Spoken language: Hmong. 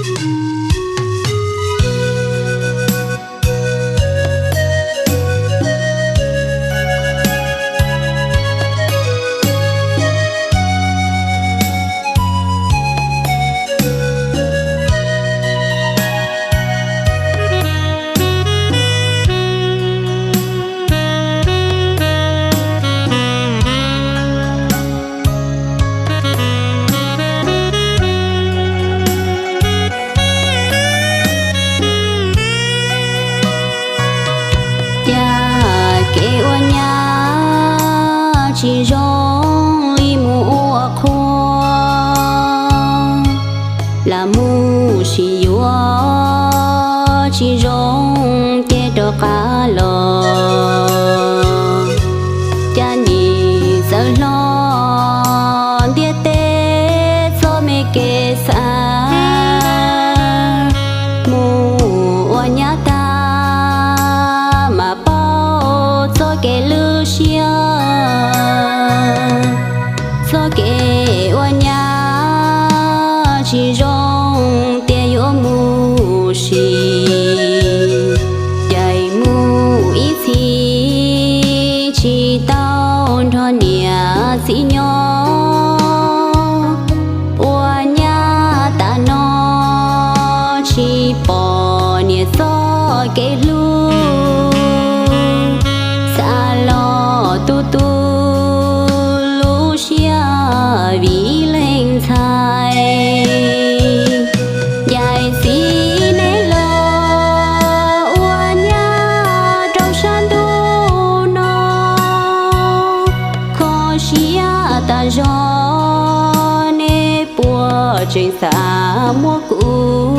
Cas kev ua nyab tsis zoo li mus ua qhua, lam mus sim yuav tsis zoo ces rov qab los. Cas nim txawv hlo ntiaj teb txoj me kev xav, mus ua nyab tag mas paub txoj kev lwj siab. Txoj kev ua nyab tsis zoo tias yuav mus sim, ces mus ib txhis tsis tau nrog niam txiv nyob. Ua nyab tas no tsis pom niam txoj kev hlub, xav los tu tu lub siab vim leej ntxhais. Yawm txiv neb los ua nyab rau sab ntuj no, kho siab tas zog neb puas tseem xav muab kuv